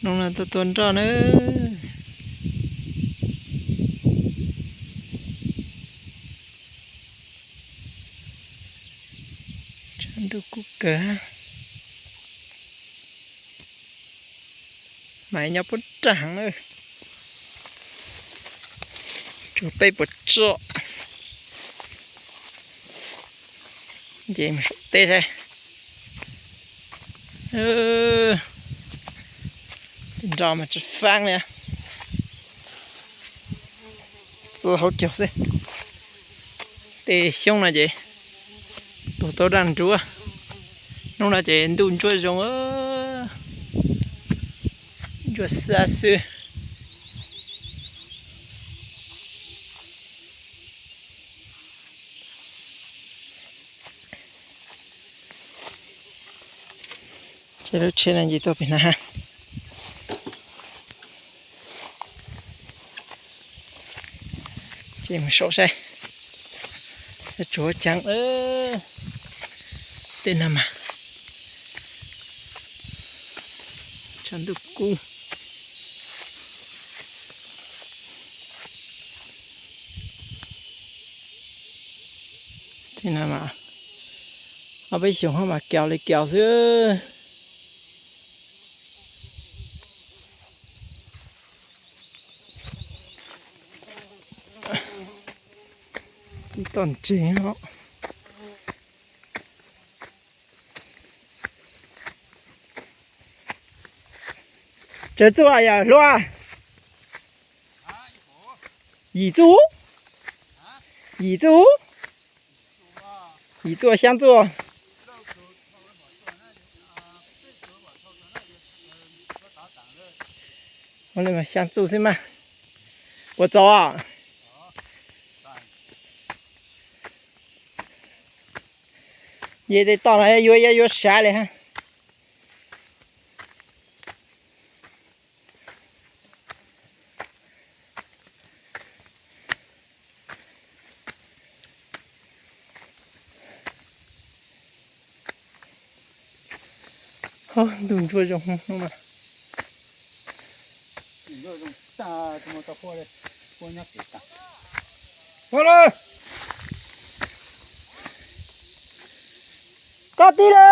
Hnub no tuaj tua nroj na. Tshav ntuj kub kawg. Mas nyob puag nrag heev na. Tsuas peb puas tso. Ces mus saum teb saib. Nroj mas tsis faab li. Txo hauv caug xwb. Tej xyoob no ces tuag tau daj nruab. Hnub no ces ntuj ntsuab zoo, ntsuab xab xwb. Ces lub tsheb no nce tuaj pem na. Ces mus saum saib. Tsuav ceev. Tej no mas tshav ntuj kub. Tej no mas ob peb xyoos ho mas kaus li kaus xwb. Tib toj ntseeg os. Tsawg txuj yam hluas? Yim txuj? Yim txuj? Yim txuj xyaa txuj? Ua li mas xyaa txuj xwb mas. Ua txaus. Yog tej toj no yuav yuav sav li ha. Ntuj ntsuab zoo hnub no. Koj tib li.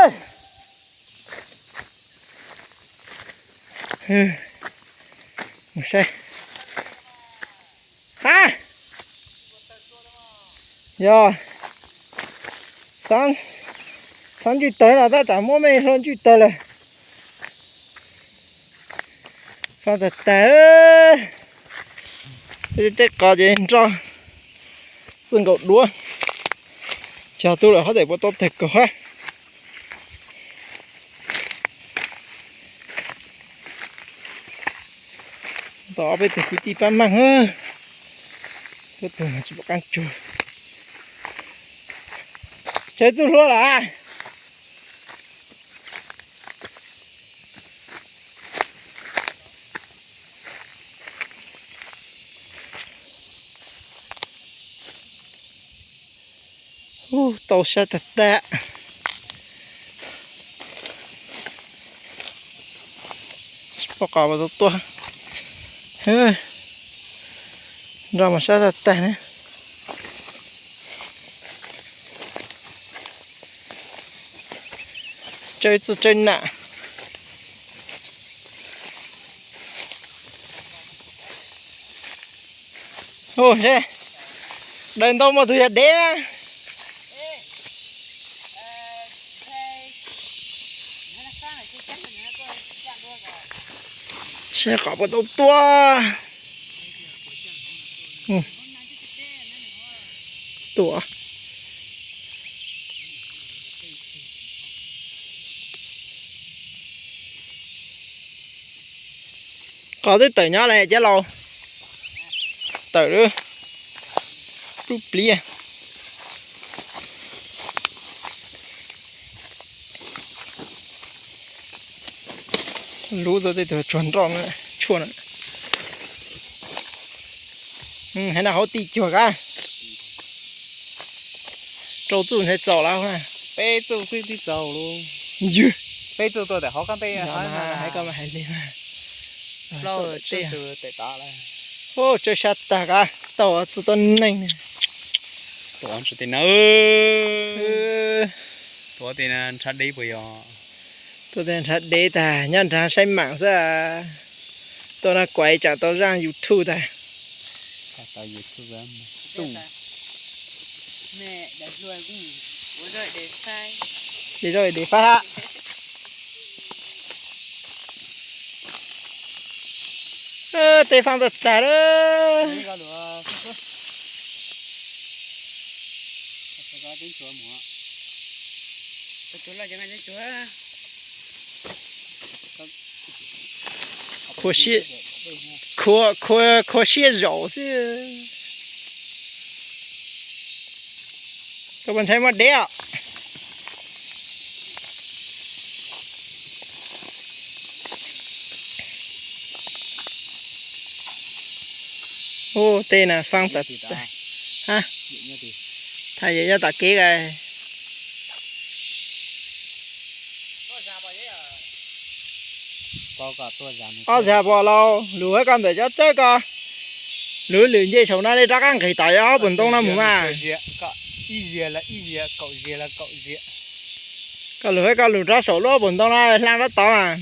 Mus saib. Ha, yog, txhob ntswj tawg no, tab tsam muab mej hlo ntswj tawg lawm. Fab tag tag. Tej qos ces nroj txij nkaus duav. Cog tub lawm hov tseem puas tau tawg kaug hab. Tos ob peb tug kwv tij pab meej. Tuab tug mas tsis pom qab tsuag. Tsawg txuj hlua lawm? Ub, tau sab tag tag. Tsis pom qab puas tau tuaj. Nroj mas sab tag tag ne. Tsawg txuj tsawg nam. Daws ntau mas tus yog dev. Saib qab puas tau tuaj. Tuaj. Qos twb tawm nyob lawm cov laus. Tawm lub pliab. Lub tau tej tug tsuag nroj tshuaj na. Haiv no hauv tij cuag kab. Rau txuj ntshai txaus lawm. Peb txuj xwb twb txaus lauj. Peb txuj tuaj ntawm hauv qab teb. Hais koj mas hais li mas. Plaub tej. Hu, tsawb sab tag kab tau txog tuab neeg. Tuav ntsuag tej na. Tuav tej na nrhav deb puas yog? Tuav tej nrhav deb tag, nyob nrhav saib mam xwb. Tuaj no kuav tsam tau zaj YouTube tag. Des zog des faib ha. Tej faaj tag tag lawm. Khua siab zaum xwb. Koj puas ntshai muaj deb os? Ub, tej na faaj tag tag. Ha, thaj yawm nyob tom kev kawg. Ob zag pom lauj, lug hab koj ntawm cov tsawb ko. Lug lwm nce saum no li rov qab nqis tom ob puag ntoo no mus mas. Koj lug hab koj lug rov saum lub ob puag ntoo no hla rov tod mas.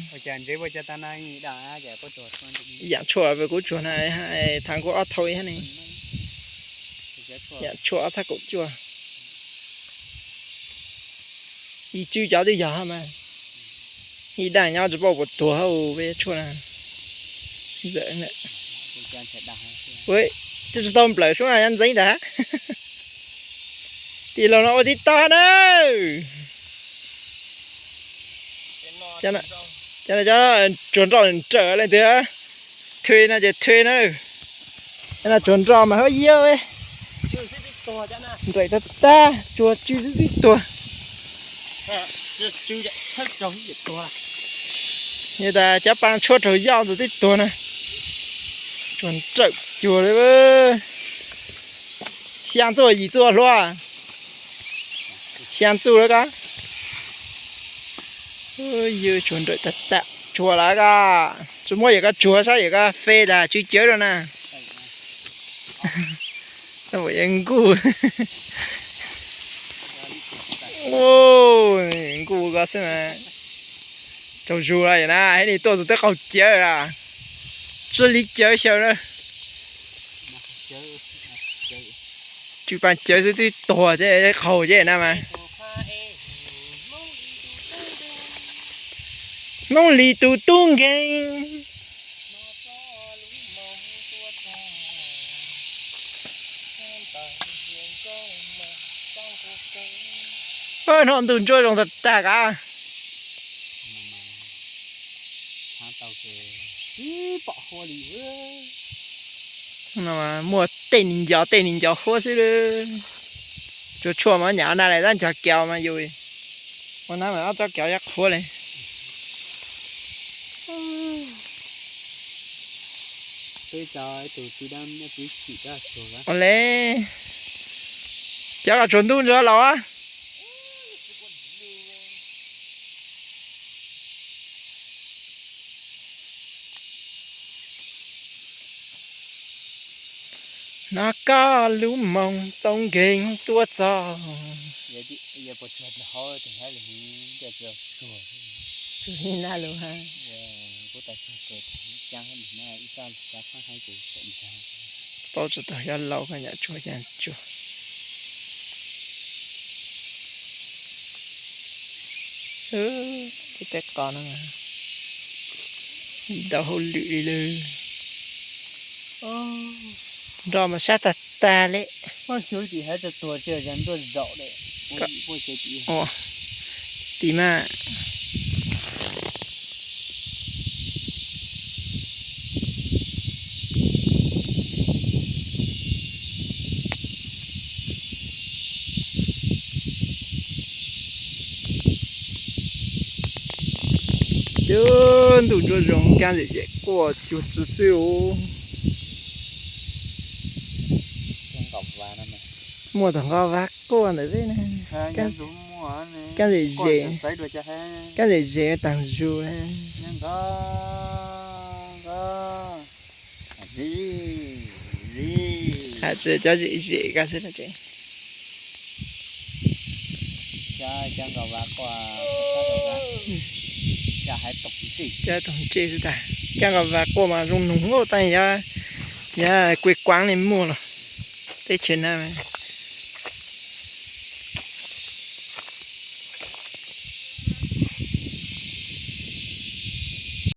Yaam tshuaj kuv tsuag na, thav kuv ob thau ib hab ne. Yaam tshuaj ob txhab kaum cuaj. Ib tswb cov twb yog mas. Ib daim nyob tsis paub puas tuag peb tshuaj na. Tsis tau nplawm sub na nyob ntxeeb ntag. Tim laug no ua tib tog na. Cov no cov tsuag nroj nrawm leej twg. Thw no ces thw na. Cov no tsuag nroj mas huab yawg. Nrawm tag tag, tsuag tsw xwb twb tuag. Yog tas cov paa tshuab raug yoj ntawd twb tuag na. Tsuag nrawm cuag li. Xyaa txuj yim txuj hluas. Xyaa txuj lawm koj. Yog tsuag nrawm tag tag, tsuag lawm koj. Tsis muab yam koj tsuag saib yam koj fe tas tsw cawv rau na. Nkuj. Nkuj ko xwb mas. Tsaug zug lawm na, hab ni tuaj tus twb qaug cawv a. Tsw li cawv xyaw na. Tsw paag cawv xwb twb tuag ces qaug ces na mas. Hmoob Lis tus tub nkeeg. Hnub ntuj ntsuab zoo tag tag a. Muaj tej neeg nco tej neeg nco huab xwb. Tsuag tshuaj mas nyam na lawm tab nco kaus mas yus ua na mas ob tsob kaus yuav qhuav li. Ua le, cov ko tsuag ntuj ntsuag laus a. Hnov koj lub moo txoov nkeeg tuaj txog. Tsuag li na lus ha. Paub tsis tau xyov laus koj nyam tsuag cas tsuag. Tej qos no mas ntau hauj lwm li lawm. Nroj mas sab tag tag li. Tim mas. Cov ntuj ntsuab zoo kab zem zem quaj cuag tsi xwb os. Muaj tag nqo vab quaj ntawm peb na. Kab zem zem, kab zem zem taag zug. Tsis cov zem zem ko xwb. Cov toom ntse xwb tas. Cov nqos vas quaj mas zoo nug nkauj tas, yog kuv kuav li muaj los teb chaws na.